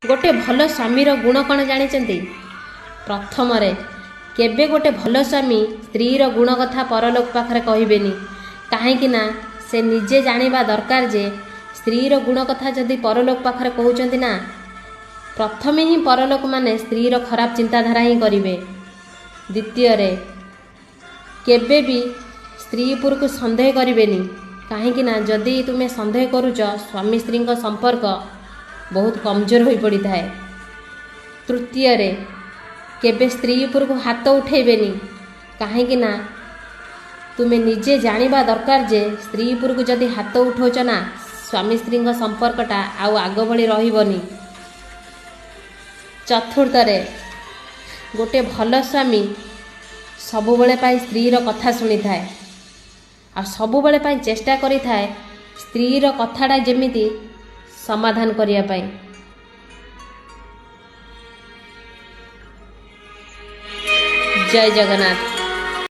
ଗୋଟେ ଭଲ ସ୍ୱାମୀର ଗୁଣ କ'ଣ ଜାଣିଛନ୍ତି? ପ୍ରଥମରେ, କେବେ ଗୋଟେ ଭଲ ସ୍ୱାମୀ ସ୍ତ୍ରୀର ଗୁଣ କଥା ପରଲୋକ ପାଖରେ କହିବେନି। କାହିଁକି ନା ସେ ନିଜେ ଜାଣିବା ଦରକାର ଯେ ସ୍ତ୍ରୀର ଗୁଣ କଥା ଯଦି ପରଲୋକ ପାଖରେ କହୁଛନ୍ତି ନା, ପ୍ରଥମେ ହିଁ ପରଲୋକମାନେ ସ୍ତ୍ରୀର ଖରାପ ଚିନ୍ତାଧାରା ହିଁ କରିବେ। ଦ୍ୱିତୀୟରେ, କେବେ ବି ସ୍ତ୍ରୀ ଉପରକୁ ସନ୍ଦେହ କରିବେନି। କାହିଁକି ନା ଯଦି ତୁମେ ସନ୍ଦେହ କରୁଛ, ସ୍ୱାମୀ ସ୍ତ୍ରୀଙ୍କ ସମ୍ପର୍କ ବହୁତ କମଜୋର ହୋଇପଡ଼ିଥାଏ। ତୃତୀୟରେ, କେବେ ସ୍ତ୍ରୀ ଉପରକୁ ହାତ ଉଠେଇବେନି। କାହିଁକି ନା ତୁମେ ନିଜେ ଜାଣିବା ଦରକାର ଯେ ସ୍ତ୍ରୀ ଉପରକୁ ଯଦି ହାତ ଉଠାଉଛ ନା, ସ୍ୱାମୀ ସ୍ତ୍ରୀଙ୍କ ସମ୍ପର୍କଟା ଆଉ ଆଗ ଭଳି ରହିବନି। ଚତୁର୍ଥରେ, ଗୋଟେ ଭଲ ସ୍ୱାମୀ ସବୁବେଳେ ପାଇଁ ସ୍ତ୍ରୀର କଥା ଶୁଣିଥାଏ ଆଉ ସବୁବେଳେ ପାଇଁ ଚେଷ୍ଟା କରିଥାଏ ସ୍ତ୍ରୀର କଥାଟା ଯେମିତି ସମାଧାନ କରିବା ପାଇଁ। ଜୟ ଜଗନ୍ନାଥ।